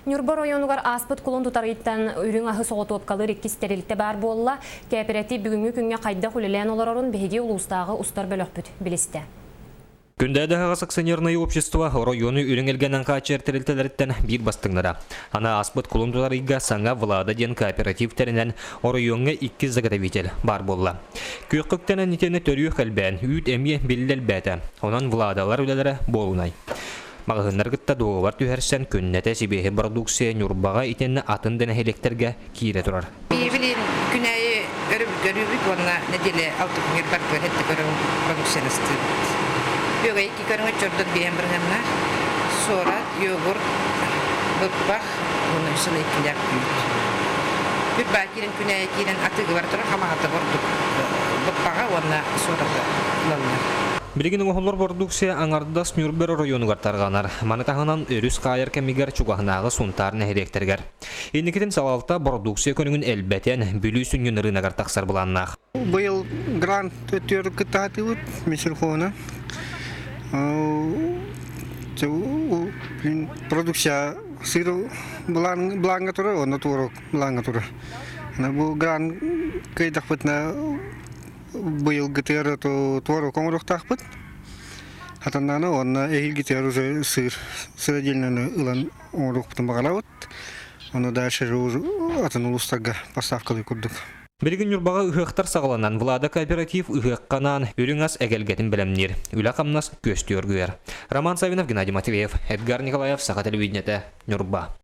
Ньурба оройуонугар ааспыт кулун тутар ыйтан үрүҥ аһы соҕотуопкалыыр иккис тэрилтэ баар буолла. Кээпэрэтиип бүгүҥҥү күҥҥэ хайдах үлэлээн олорорун биһиги улуустааҕы устар бөлөхпүт билистэ. Күндээдэ аһаҕас акционернай общество оройуону үрүҥ илгэнэн хааччыйар тэрилтэлэриттэн биир бастыҥнара. Аны ааспыт кулун тутар ыйга саҥа Влада диэн кооператив тэринэн оройуоҥҥа иккис заготовитель баар буолла. Күөххэ үктэнэн итиэннэ төрүөх элбээн, үүт эмиэ биллэ элбээтэ. Онон Владалар үлэлэрэ буолунай. Маҕаһыыннары кытта дуогабар түһэрсэн күннэтэ сибиэһэй бородууксуйа Ньурбаҕа итиэннэ атын да нэһилиэктэргэ киирэ турар. Билигин күн аайы көрүүбүт уонна нэдиэлэ алта күнүгэр барбыт этте көрүҥ продукцияны ыстыыбыт. Бүөгэй икки көрүҥү чордон биэһэн бырыһыаннаах суорат, йогурт, быппах уонна үс сыл иккилээх үүт. Бүт баа киирэн күн аайы киирэн атыыга бара турар хамаҕата ордук быппаҕа уонна суораты ылаллар. Билигин оҥоһуллар бородууксуйа аҥардас Ньурба оройуонугар тарҕанар. Маны таһынан өрүс хаайар кэмигэр чугаһынааҕы Сунтаар нэһилиэктэригэр. Инникитин салалта бородууксуйа көрүҥүн элбэтэн, Бүлүү сүнньүн ырыынагар тахсар былааннаах. Быйыл грант өттүгэр кыттаатыбыт Минсельхозунан. Продукция сыр былааҥҥа турар, онно туорок былааҥҥа турар. Бу грант кыайдахпытына быйылгытыгар туорок оҥоруохтаахпыт. Хатаннааны уонна эһиилгитигэр уже сыр сыродельныйны ылан оҥоруохпутун баҕарабыт. Ону дальше атын улуустарга поставкалыы курдук. Билигин Ньурбаҕа ыһыахтар саҕаланан, Влада кооператив ыһыахха анаан үрүҥ ас эгэлгэтин бэлэмниир. Үлэ-хамнас күөстүү оргуйар. Роман Савинов, Геннадий Матвеев, Эдгар Николаев, Саха телевидениетэ, Ньурба.